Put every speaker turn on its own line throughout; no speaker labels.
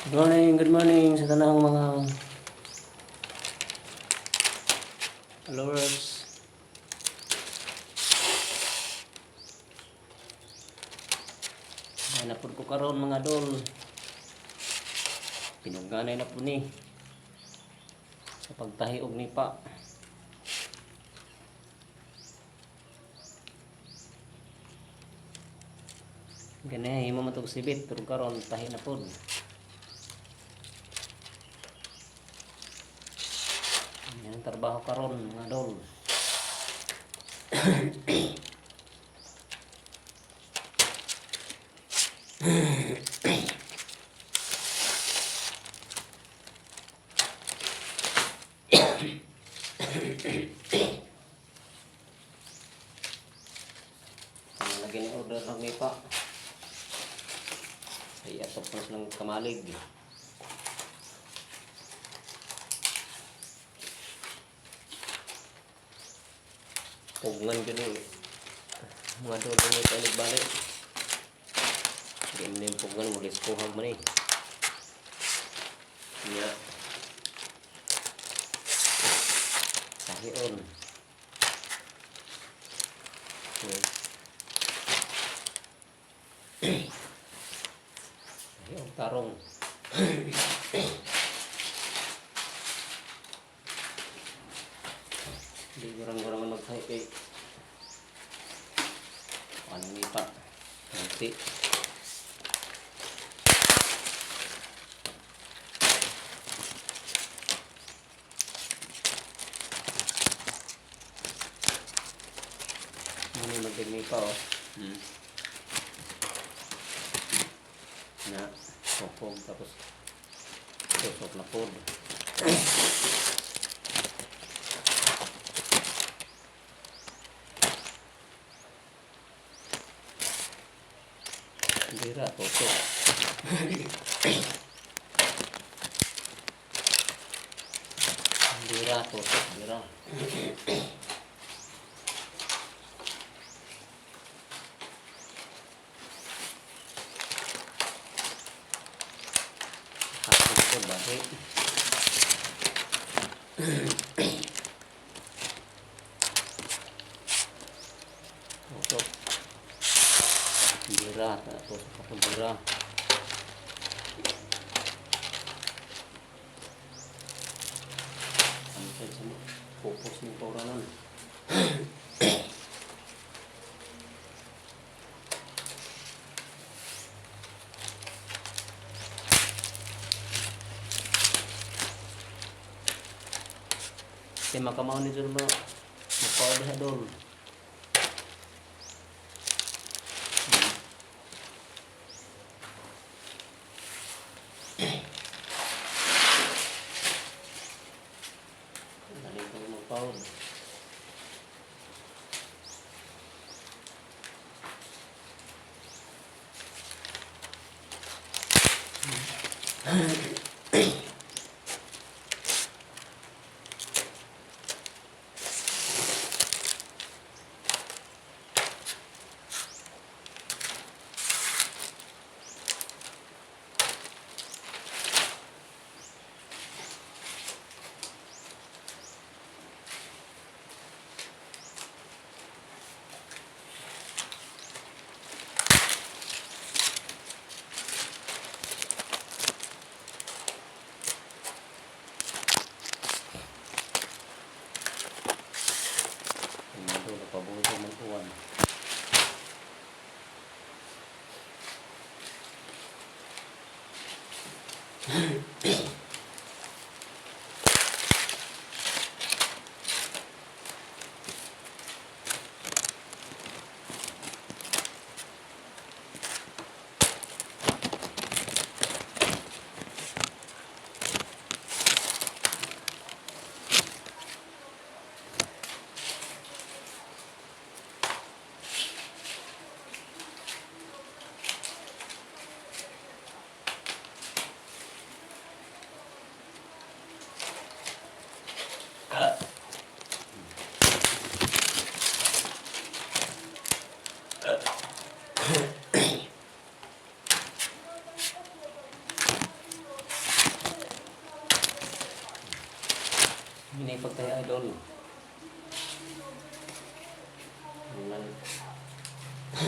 Good morning sa tanang mga followers. Ay na pud ko karon, mga dol. Pinugganay na po ni sa pagtahi og nipa. Gani himo man tog sibit pero karon tahi na pud. Yan ang trabaho karon, mga dol. Ang lagi ni order ng nipa. Ay atop na silang kamalig. Pugngan yun eh. Mga dol ni pa balik. Di mo na yung pugnan mo, liskuhag man eh. Nya. Sahion. Okay. Sahion tarong. Hindi gurang-gurang magtahi kay ano nipa. Nanti. Ano yung magnipa oh. Na, popog tapos tusok na pod. Dira, tusok. Dira, tusok, dira. Hapon ko, bakit? Tusok. Dira, tusok ako dira. Ano siya sa pupos ng kauranan? Kaya makamao ni dyan ba? Mapao diha dol. Dali ko magpaod. Ano dol, pabuto man uwan.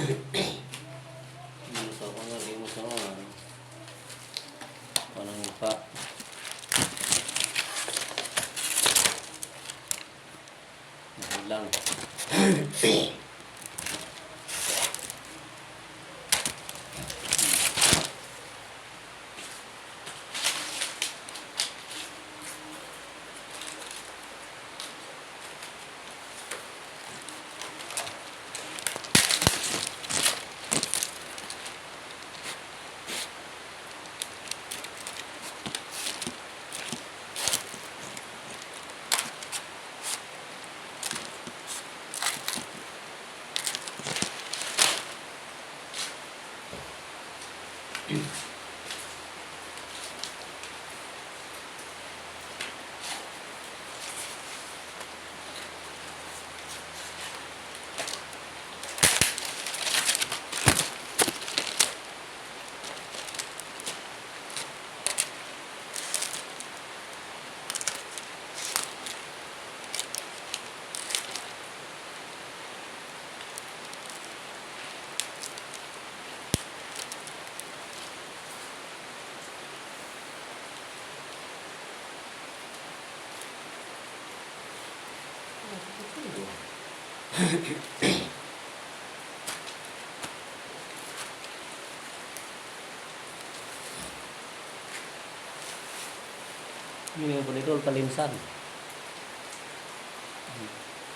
Imo sa nga, imo sa nga. Parang pa. Lang. Yung po nito, kalinsan.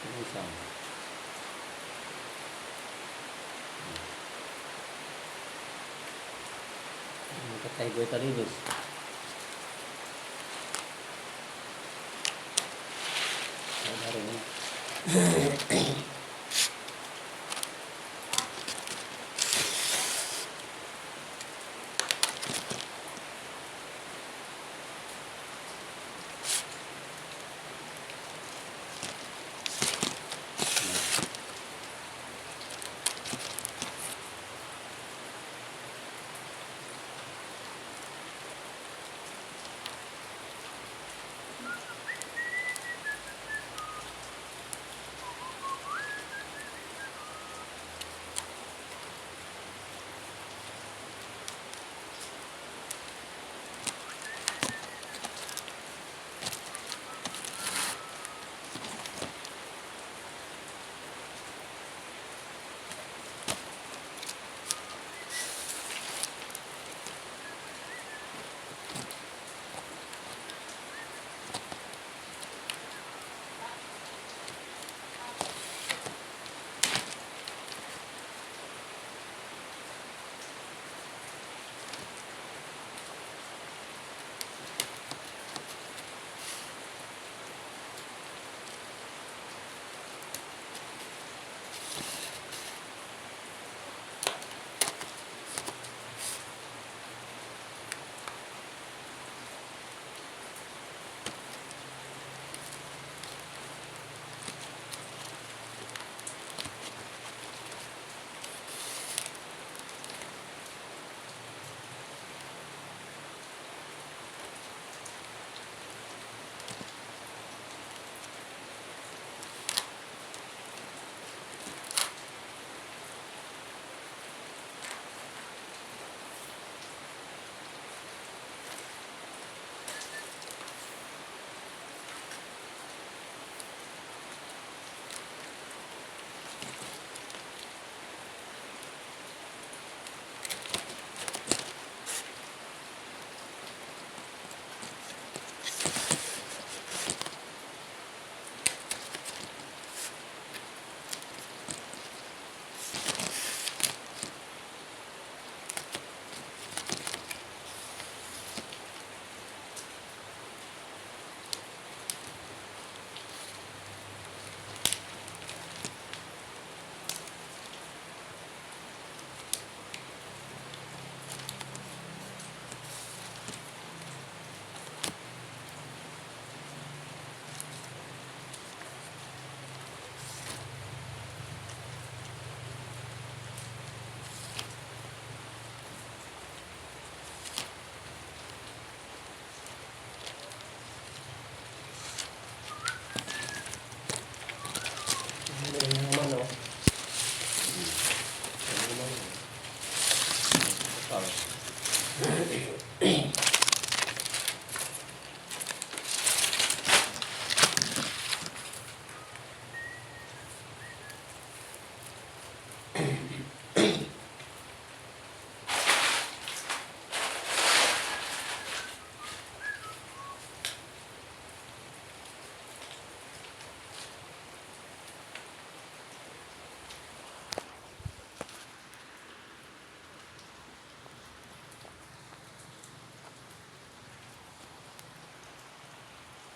Kalinsan. Katay ko talinis. Wala rin.